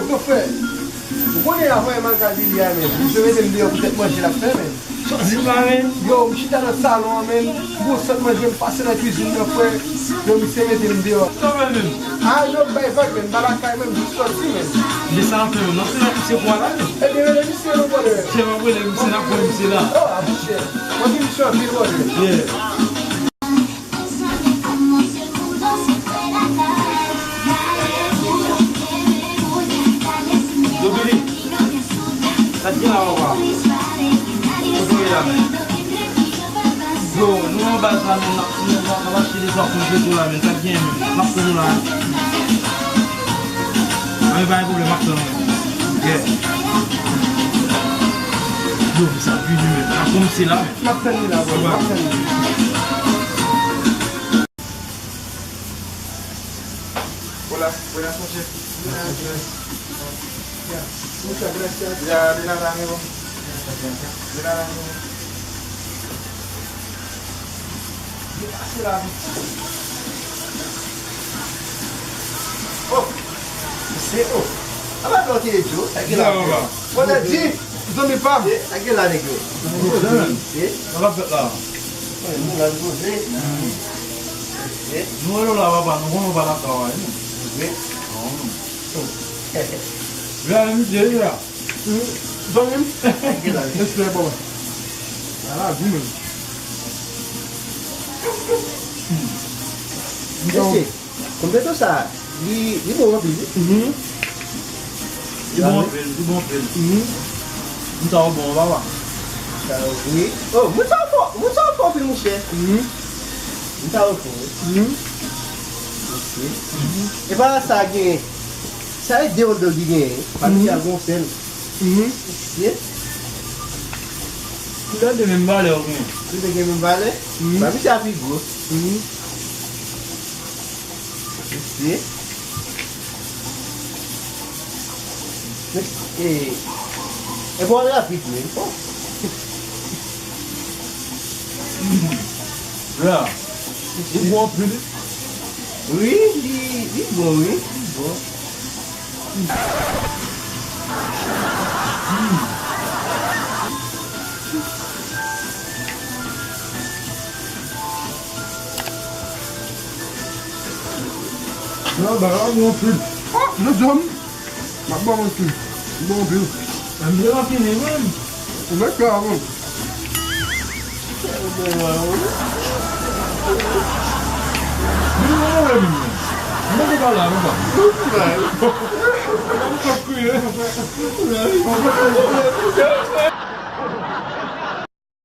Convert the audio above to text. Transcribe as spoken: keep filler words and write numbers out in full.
Yo, frè, ou konnen avan Emal Kabili a, men, misye mete m deyò pou tèt manje l ap fè, men. Sa w di m la, men? Yo, m chita nan salon an, men, m gon sant manje, m pase nan kwizin nan, frè. Yo, misye mete m deyò. Sa w fè menm? A, yo, bay vag, men, m pa lakay, men, m jis sòti, men. Men sa w fè menm? Nan se la misye pou al la, men. Ebyen, rele misye non, brother. Se mwen rele misye, n ap pran misye la. Oh, a, monchè. Mwen di misye anpil, brother. Yeah. Dominik, sa k gen la, papa? Kote w ye la, men? Yo, nou anba sa, men, n ap, n ap, n ap achte de twa kout veto la, men, sa k gen, men, n ap pran nou la. A, men, pa gen pwoblèm, m ap tann ou. Yeah. Yo, men, sa vini, men, n ap kòmanse la, men. M ap tann li la, bro, m ap tann li. Hola, buenas noches. Buenas noches. Ya, muchas gracias. Ya, de nada, amigo. De nada, amigo. Yo pase la, men. Oh, se, oh. Apa, non, te Joe, sa gen la. Mwen te di, zanmi pa m. E, sa gen la, nèg yo. Sa gen la. E? Sa k ap fèt la? Mwen, nou la, nou poze. E? Nou wè nou la, papa, nou konnen w pa lakay, non. E? Non. Vin avè misye, vin la. Zanmi m. Sa gen la. Respè, papa. Ala, gou menm. Mesye. Konbeto sa, li, li bon anpil, wi. Mhm. Li bon anpil, li bon anpil. Mhm. Moun sa yo bon, papa. Sa yo, wi. Oh, moun sa yo fò, moun sa yo fò anpil, monchè. Mhm. Moun sa yo fò, wi. Mhm. Mesye. Mhm. E pa sa gen, sa e de hot dog li genyen, wi. Pa misye a gon sèl. Mhm. Mesye. Tout de menm valè ou gen. Tout de gen menm valè? Mhm. Ba misye a pi gwo. Mhm. Mesye. Mesye. E bon rapid, men. Oh. La. Mesye. Ou bon anpil. Wi, li, li bon, wi. Li bon. Nan bagay mwen anpil. Ah, nan zòn. M ap ba w anpil. Bon anpil. Mwen vle anpil, men. Ou mèt la, mwen.